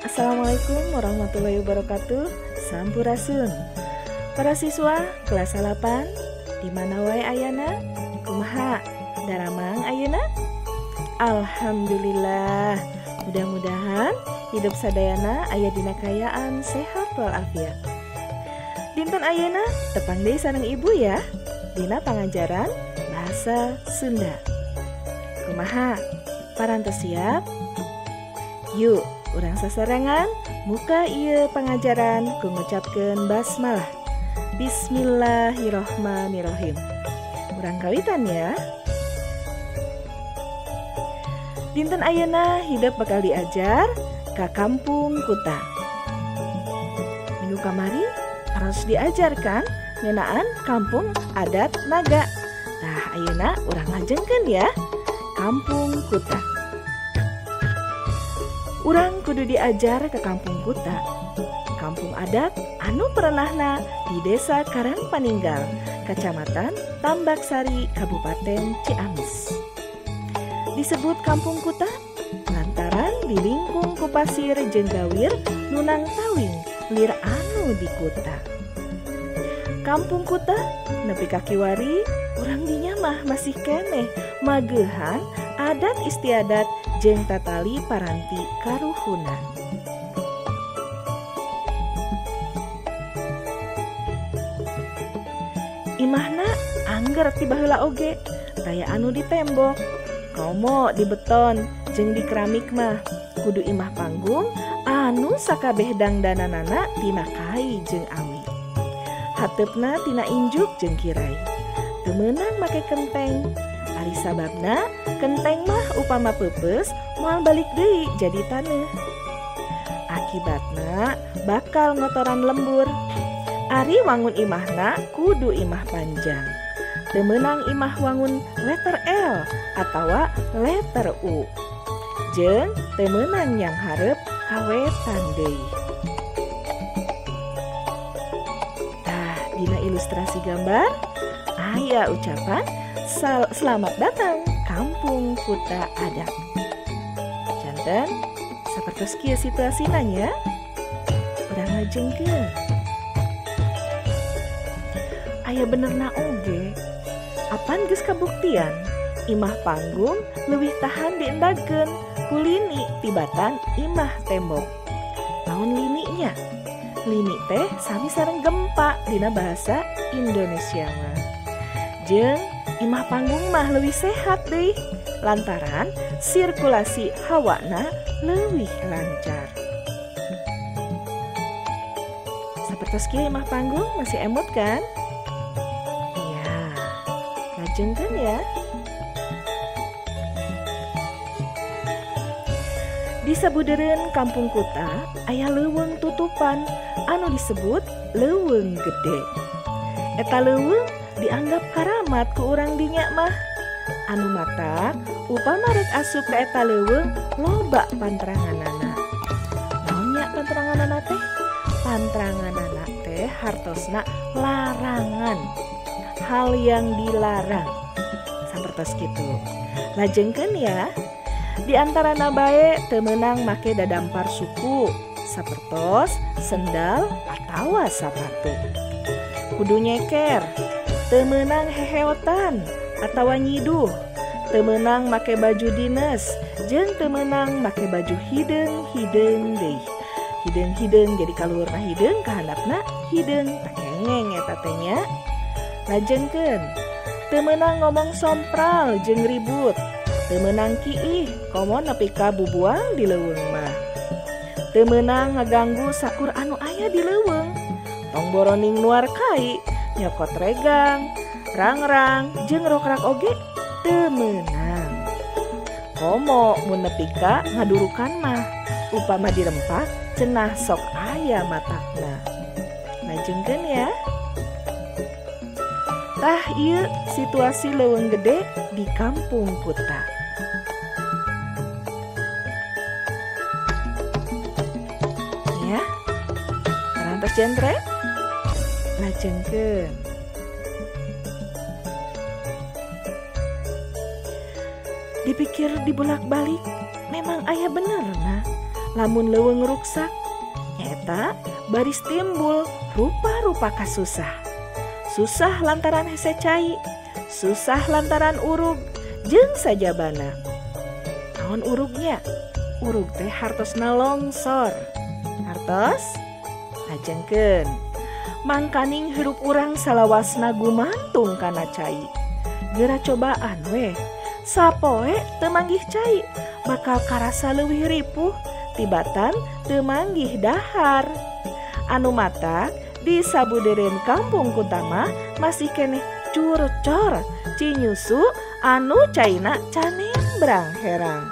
Assalamualaikum warahmatullahi wabarakatuh. Sampurasun. Para siswa kelas 8, di mana wae ayana? Kumaha? Daramang ayeuna? Alhamdulillah. Mudah-mudahan hidup sadayana aya dina kayaan sehat walafiat. Dinten ayeuna tepang deui sareng ibu ya, dina pangajaran bahasa Sunda. Kumaha? Parantos siap? Yuk, urang sasarengan muka ieu pangajaran ku ngucapkeun basmalah. Bismillahirrohmanirrohim. Urang kawitan ya. Dinten ayeuna hidup bakal diajar ka Kampung Kuta. Minggu kamari harus diajarkan ngeunaan Kampung Adat Naga. Nah, ayeuna urang lajengkeun ya. Kampung Kuta. Urang kudu diajar ke Kampung Kuta. Kampung adat anu perenahna di Desa Karangpaninggal, Kecamatan Tambaksari, Kabupaten Ciamis. Disebut Kampung Kuta lantaran dilingkung ku pasir jeung gawir nu nangtawing lir anu di kuta. Kampung Kuta nepi ka kiwari urang dinya mah masih keneh mageuhan adat istiadat jeung tatali paranti karuhunan. Imahna angger ti baheula oge, taya anu di tembok, komo di beton jeung di keramik mah kudu imah panggung anu sakabeh dangdananana tina kai jeung awi. Hateupna tina injuk jeung kirai. Teu meunang make kenteng. Ari sababna kenteng mah upama peupeus moal balik deui jadi taneuh. Akibatna bakal ngotoran lembur. Ari wangun imahna kudu imah panjang. Teu meunang imah wangun letter L atawa letter U. Jeung teu meunang yang hareup kawetan deui. Tah, dina ilustrasi gambar aya ucapan selamat datang Kampung Kuta Adat. Janten sapertos kieu situasina nya. Urang lajengkeun. Aya benerna oge. Apan geus kabuktian imah panggung leuwih tahan diendagkeun ku lini tibatan imah tembok. Naon lininya? Lini teh sami sareng gempa dina bahasa Indonesia mah. Jeung imah panggung mah leuwih sehat deui lantaran sirkulasi hawana leuwih lancar. Sapertos kieu imah panggung masih emut kan? Iya. Lajengkeun ya. Di sabudeureun Kampung Kuta aya leuweung tutupan anu disebut Leuweung Gede. Eta leuweung dianggap karamat ku urang dinya mah. Anu matak upama rek asup ka eta leuweung loba pantranganana. Naon nya pantranganana teh? Pantranganana teh hartosna larangan. Hal yang dilarang. Sapertos kitu. Lajengkeun ya. Di antarana bae teu meunang make dadampar suku, sapertos sendal atawa sapatu. Kudu nyeker, teu meunang heheotan atawa nyiduh, teu meunang make baju dines, jeung teu meunang make baju hideung-hideung deui. Hideung-hideung jadi kaluhurna hideung kahandapna hideung takengeng eta teh nya. Lajengkeun, teu meunang ngomong sompral jeung ribut. Teu meunang kiih komo nepi ka bubuang di leuweung mah. Teu meunang ngaganggu sakur anu aya di leuweung. Tong boroning nuar kai, nyokot regang, rangrang jeung rokrak oge teu meunang. Komo mun nepi ka ngadurukan mah, upama dirempak cenah sok aya matakna. Lajengkeun ya. Tah ieu situasi Leuweung Gede di Kampung Kuta. Ya. Parantos jentre? Lajengkeun. Dipikir dibolak-balik, memang aya benerna. Lamun leuweung ruksak nyaeta baris timbul rupa-rupa kasusah. Susah lantaran hese cai, susah lantaran urug jeung sajabana. Naon urugnya? Urug teh hartosna longsor. Hartos? Lajengkeun. Mangkaning hirup urang salawasna gumantung kana cai. Geura cobaan weh, sapoe teu manggih cai, bakal karasa leuwih ripuh tibatan teu manggih dahar. Anu matak di sabudeureun kampung Kuta mah masih keneh curcor cinyusu anu caina canembrang herang.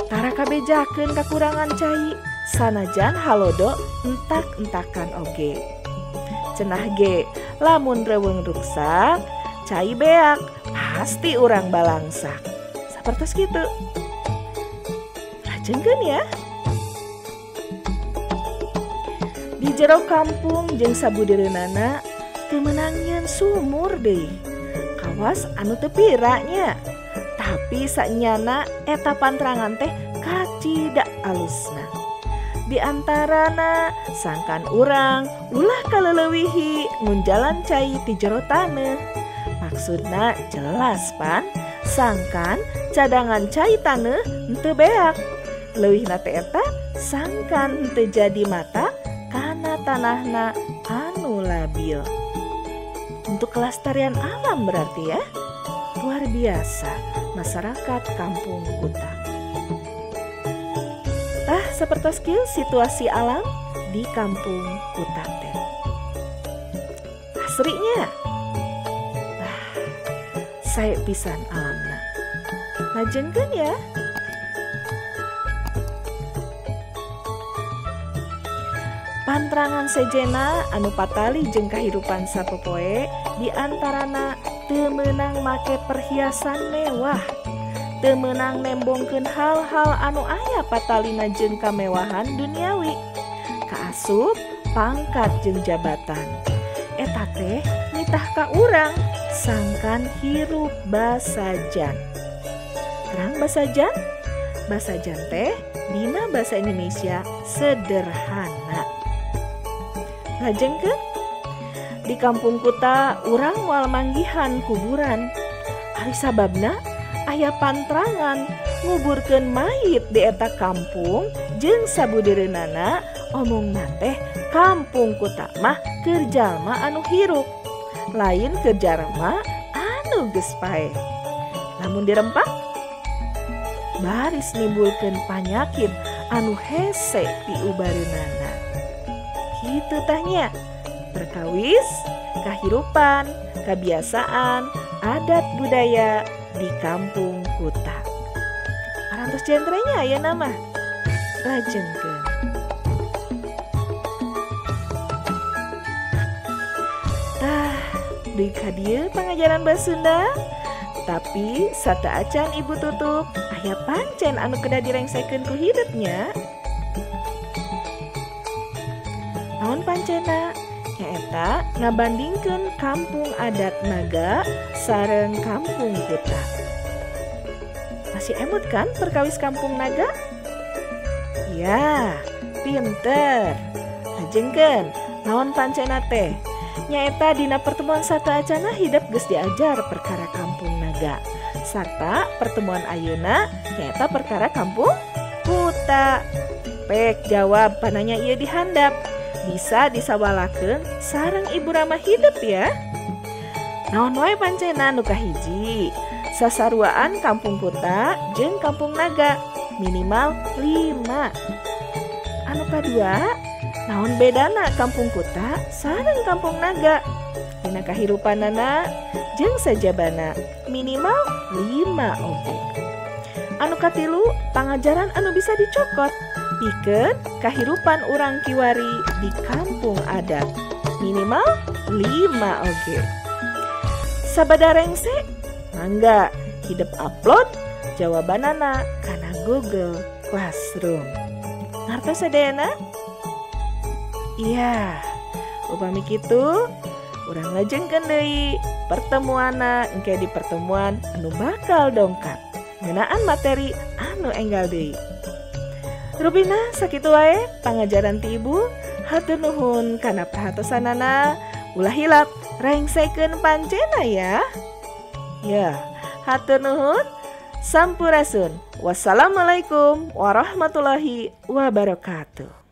Tara kabejakeun kakurangan cai sanajan halodo entak-entakan oge. Cenah ge lamun reuweung ruksak cai beak pasti urang balangsak. Sapertos kitu. Lajengkeun ya. Di jero kampung jeung sabudeureunana teu meunang nyieun sumur deui. Kawas anu teu pira nya. Tapi sanyana eta pantrangan teh kacida alusna. Di antarana sangkan urang ulah kaleleuwihi ngunjalan cai ti jero taneuh. Maksudna jelas pan, sangkan cadangan cai taneuh henteu beak. Leuwihna teh eta sangkan henteu jadi mata kana tanahna anu labil. Untuk kelestarian alam berarti ya. Luar biasa masyarakat kampung Kuta. Tah sapertos kieu situasi alam di kampung Kuta teh. Asrinya. Tah, sae pisan alamna. Lajengkeun ya. Pantrangan sejena anu patali jeung kahirupan sapopoe di antarana teu meunang make perhiasan mewah, teu meunang nembongkeun hal-hal anu aya patalina jeung kamewahan duniawi, kaasup pangkat jeung jabatan. Eta teh nitah ka urang sangkan hirup basajan. Terang basajan? Basajan teh dina bahasa Indonesia sederhana. Lajengkeun di kampung Kuta urang moal manggihan kuburan. Ari sababna aya pantrangan nguburkeun mayit di eta kampung jeung sabudeureunana omongna teh kampung Kuta mah keur jalma anu hirup, lain keur jalma anu geus paeh. Lamun dirempak baris nimbulkeun panyakit anu hese piubareunana. Kitu tah nya. Perkawis, kahirupan, kebiasaan, adat budaya di kampung Kuta. Parantos jentrenya aya nama. Lajengkeun. Tah, deui ka dieu pangajaran basa Sunda. Tapi sateuacan ibu tutup, aya pancen anu kedah direngsekeun ku hidepnya. Naon pancena? Nyaeta ngabandingkeun kampung adat Naga sareng kampung Kuta. Masih emut kan perkawis kampung Naga? Ya, pinter. Lajengkeun, naon pancena teh? Nyaeta dina pertemuan sateuacana hidep geus diajar perkara kampung Naga. Sarta pertemuan ayeuna nyaeta perkara kampung Kuta. Pek jawab pananya ieu dihandap. Bisa disawalakeun sareng Ibu Rama hidep ya. Naon wae pancena nu kahiji? Sasaruaan kampung Kuta jeung kampung Naga minimal 5. Anu kadua, naon bedana kampung Kuta sareng kampung Naga? Dina kahirupanana jeung sajabana minimal 5 oge. Anu katilu, pangajaran anu bisa dicokot pikeun kahirupan urang kiwari di kampung adat minimal 5 oge. Sabada rengse mangga hidep upload jawabanana kana Google Classroom. Ngartos sadayana? Iya, upami kitu urang lajengkeun deui pertemuanna engke di pertemuan anu bakal dongkap ngeunaan materi anu enggal deui. Rupina sakitu wae pangajaran ti ibu. Hatur nuhun kana perhatosanana. Ulah hilap rengsekeun pancena ya. Ya, hatur nuhun. Sampurasun. Wassalamualaikum warahmatullahi wabarakatuh.